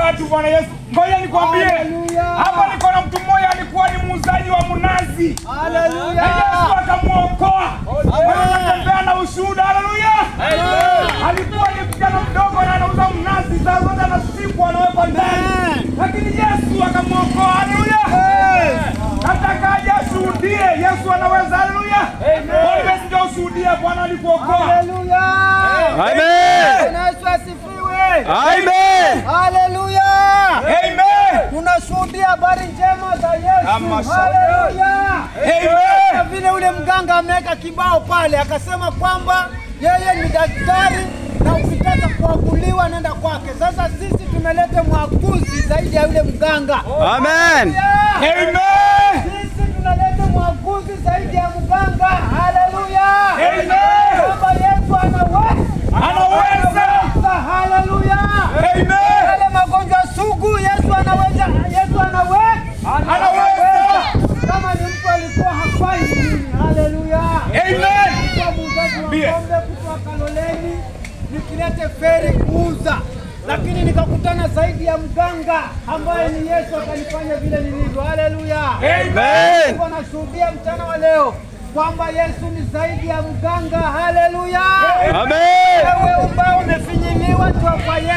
watu Bwana Yesu. Ngoja nikwambie. Hapa niko na mtu mmoja alikuwa ni muuzaji wa mnazi. Haleluya. Yesu akamuokoa. Anatembea na ushuhuda. Haleluya. Alikuwa ni kijana mdogo na anauza mnazi, saa zote anashikwa anawekwa ndani. Lakini Yesu akamuokoa. Haleluya. Nataka aje ashuhudie. Yesu anaweza. Haleluya. Amen. Ndio ushuhudie Bwana alikuokoa. Haleluya. Amen. Bwana Yesu asifiwe. Amen. Haleluya. Amen. Tunashuhudia habari njema za Yesu. Haleluya. Amen. Vile ule mganga ameweka kibao pale akasema kwamba yeye ni daktari na ukitaka kuaguliwa nenda kwake. Sasa sisi tumeleta mwaguzi zaidi ya yule mganga. Amen. Amen. Sisi tunaleta mwaguzi zaidi ya mganga. Haleluya. Amen. Kwamba Yesu anaweza. Anaweza. Haleluya. Amen. Yale magonjwa sugu Yesu anaweza. Yesu anaweza. Anaweza. Kama ni mtu alikuwa hafai nini. Haleluya. Amen. Alikuwa muuzaji wa ng'ombe kutoka Kaloleni, nikilete feri kuuza. Lakini nikakutana zaidi ya mganga ambaye ni Yesu akanifanya vile nilivyo. Haleluya. Amen. Nashuhudia mchana wa leo kwamba Yesu ni zaidi ya mganga. Haleluya. Amen. Wewe ambaye umefinyiliwa, njoo kwa Yesu.